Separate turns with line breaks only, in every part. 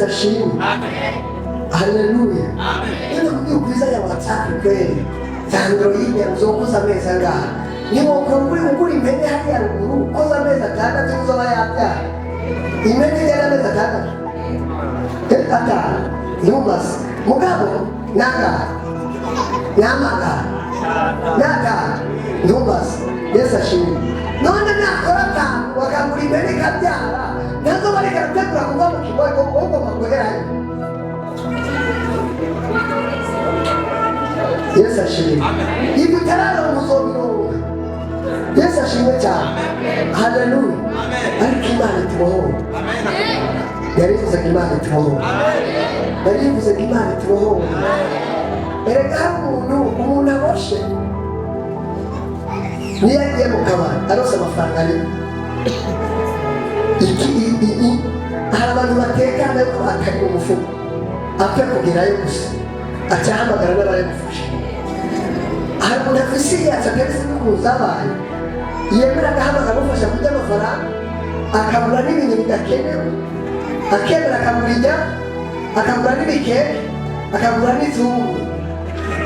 Yesu ashimwe. Haleluya. None kugira ukwiza ya WhatsApp kweli za Android uzokoza amezi angahe? Niwokora ugura impene hariya ruguru ukoza amezi 6 uzoba yabyara. Impene ijyana amezi 6, 5 ntumbaze. Mugabo nangahe namagara n'atanu ntumbaze. Yesu ashimwe. None nakora 5 bakagura impene ikabyara, nazo bareka gutegura kuva mu kigoyi ugomba guherayo. Yesu ashimwe. Ibyo utararonka uzobironka. Yesu ashimwe cyane. Haleluya. Ariko Imana itubohore. Yarivuze ko Imana itubohore. Yarivuze ko Imana itubohore. Erega hari umuntu aboshe niyo agiye mu kabari arose amafaranga arimo. Hari abantu batekana ariko atari mu mufuko, apfe kugerayo gusa aca ahamagara n'abayamufasha. Hari umuntu afise iyatsi atari n'ukuntu zabaye, yemera agahamagara amufasha kurya amafaranga, akabura n'ibintu bidakenewe, akemera akagura inyama, akagura n'ibikeke, akagura n'izungu.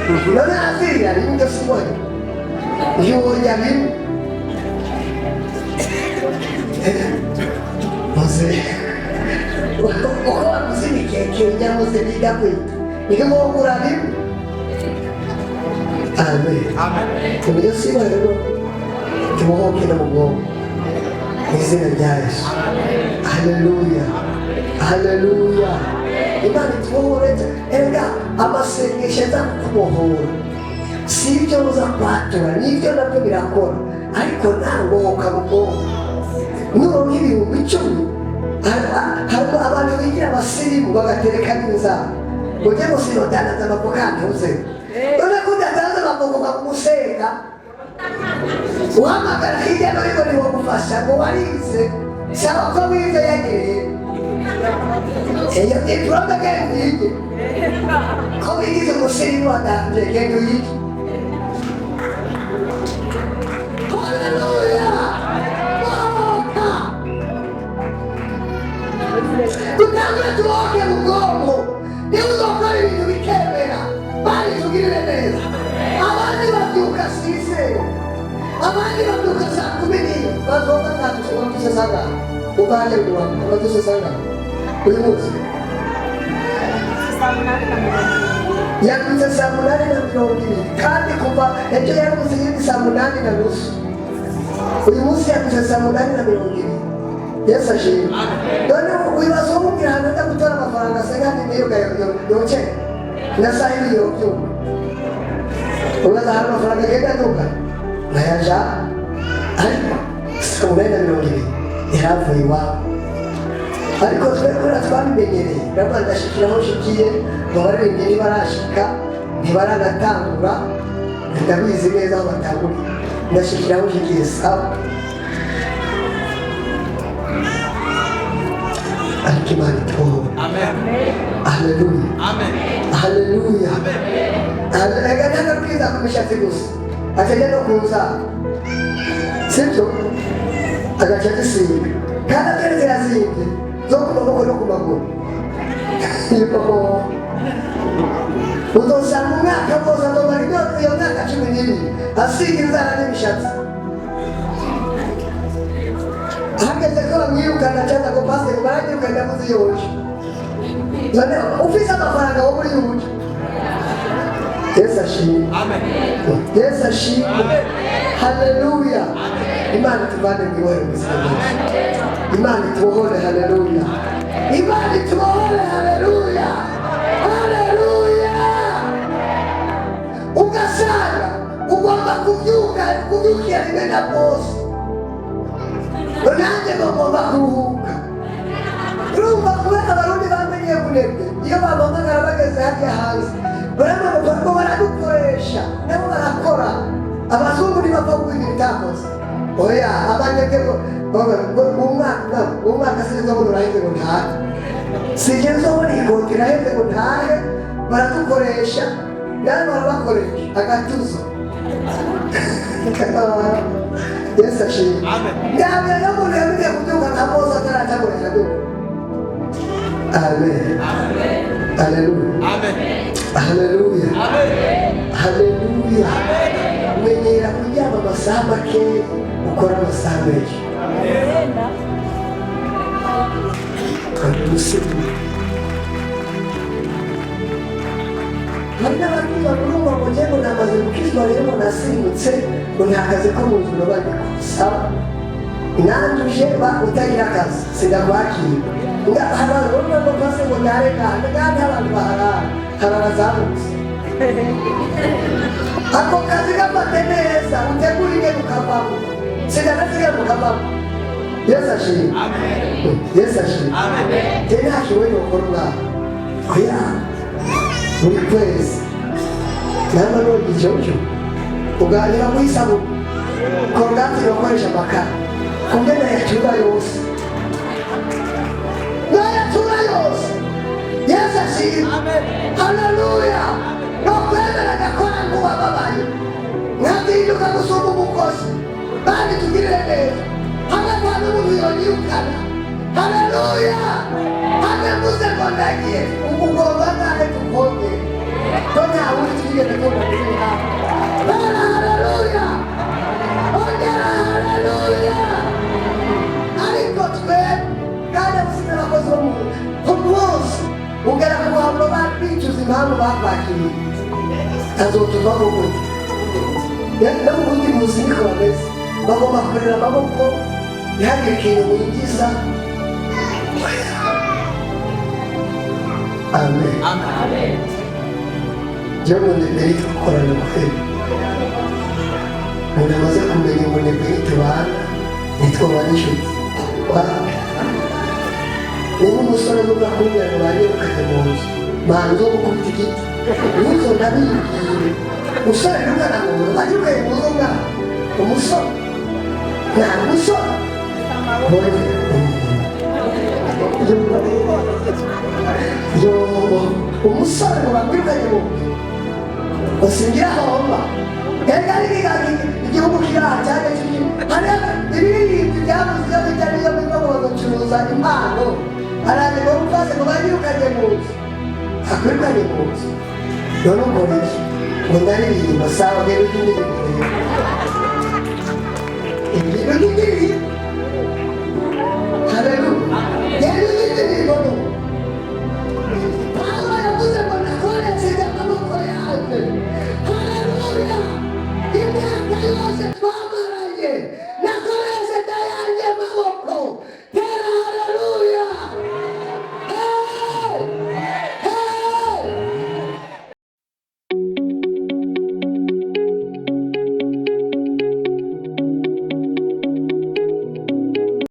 None azirira rimwe ibyo siboye ntiworya bimwe. Muze uko waguze imikeke ujya muze biga kwita niko wogura bimwe. Amen. Ibyo siboye rero tubohoke no mu bwonko mu izina rya Yesu. Haleluya. Haleluya. Imana itubohore. Erega amasengesho aza kukubohora si ibyo uza kwatura, n'ibyo nabyo birakora, ariko ntagohoka mu bwonko. Nuronka 10,000, hari abantu bigira abasirimu bagatereka n'inzara. Ujye gusiba udandaza amavoka ntuze. None ko udandaza amavoka bakagusenga, uhamagara hirya no hino ntiwagufasha ngo warize. Saba ko wize yagereye iyo diporome, genda uyige. Ko wigize umusirimu wadanje, genda uyige. Haleluya. Bohoka. Dutangure tubohoke mu bwonko. Niba uzokora ibintu bikemera, bari tugirire neza. Abandi babyuka sisero, abandi babyuka saa 11, bazoga tandutse babyutse sangahe? Ubanje kuwanga babyutse sangahe uyu munsi? Yabyutse saa 8:20, kandi kuva ejo yabyutse iyindi saa 8:30. Uyu munsi yabyutse saa 8:20. Yesu ashimwe. None wibaza umubwira ahantu ajya gutora amafaranga asenga niyo yoce na saa 2 yobyumva. Ubaza ahantu amafaranga agenda aduka nkayaja, ariko saa 8:20 yaravuye iwabo. Ariko twe kubera twabimenyereye, ndavuga ndashikira aho nshikiye ngo abaririmbyi ntibarashika, ntibaranatangura, ndabizi neza aho batanguriye. Ndashikira aho nshikiye sawa. Ariko Imana itubohore. Haleluya. Haleluya. Reka ntabwo ku mishatsi gusa, atajya no ku nzara, sibyo? Agaca agisiga kandi ateretse yazimbye zo ku maboko no ku maguru. Uzosanga umwaka wose azomara iyo myaka 12 asiga inzara n'imishatsi. Hageze ko bamwirukana acaza ngo pasiteri baranyirukana ndamuzi yoje. None ufise amafaranga wo muri yuje. Yesu ashimwe. Yesu ashimwe. Haleluya. Imana ituvane mu ibohero mu izina rya Yesu. Imana itubohore. Haleluya. Imana itubohore. Haleluya. Haleluya. Ugasanga ugomba kubyuka kubyukira rimwe na bose, nanjye ngomba kuruhuka. Urumva kubera Abarundi bamenyeye bunebwe, iyo bampamagara bageze hariya hanze baramamaga ngo baradukoresha, nabo barakora. Abazungu ntibapfa kuba ibintu utakoze. Oya, abanebwe mu mwaka sinzobona uraheze ngo ntahe, sinjye nzobona ikoti iraheze ngo ntahe. Baradukoresha, nawe barabakoresha agatuzo. Yesu ashimwe. Ndabyo n'umuntu yamenye kubyuka nka Mose ataracakoresha aduka. Amen. Haleluya. Haleluya. Haleluya. Menyera kuryama amasaha make, ukora amasaha menshi. Umusirimu. Hari n'abandi bavuga ngo njye ngo namaze gukizwa rero, ngo nasirimutse, ngo nta kazi ko mu nzu nabandika. Sawa, nanduje ba utagira akazi sindakwakira. Abantu bavuga ngo pase ngo ndare ngaha ngaha, abantu baharara hararazamutse. Ako kazi gafate neza, utegure ingene ukavamo, sindanasigaye mukavamo. Yesu ashimwe. Yesu ashimwe. Je nta kiwe nokora umwana oya buri kwezi namba nogice utyo uganira kwisabune Colgate irakoresha amakara kumwe nayatura yose, nayatura yose. Yesu ashimwe. Haleluya. No kwemera agakora nk'uwababaye, nkazinduka gusumba umukozi kandi tugirire neza hamwe nta n'umuntu yonyirukana. Haleluya. Hamwe mvuze ngo ndagiye ugomba ngahe tukongere ko nta wundi twigeze tubona turi hano. Bera haleluya, ongera haleluya. Ariko twe kandi abusine abakozi bo mu ku munsi ugera ku muhamuro bicuza impamvu bakwakiriye, azotuvaho gute? No mu bundi buzi niko bameze, bagomba kurera amaboko ntihagire ikintu winjiza. Amen. Jewe ngo ni gukorana kweli, umuntu amaze kumenya ngo ni Eric tubana ntitwabana inshuti. Niba umusore avuga kumbwira ngo banyirukanye mu nzu, manza wo gukubita igiti ntuzo ndabibwire umusore n'umwana mu nzu banyirukanye mu nzu mwana umusore nta musore. Yo umusore ngo bamwirukanye mu nzu usingira homba yari ari igihugu kiraha cyane kiri hariya ibiririmbyi byabuze iyo bijya niyo biva ngo bagacuruza impano araje ngo mfase ngo banyirukanye mu nzu, akwirukanye mu nzu none ukora iki? Ngo ndaririmba. Sawa, ngenda ujye indirimbo rero, ingendo y'indirimbo. Haleluya. Genda ujye indirimbo. No Pawulo yavuze ngo nakoresheje amaboko yanjye. Haleluya. Imyaka yose.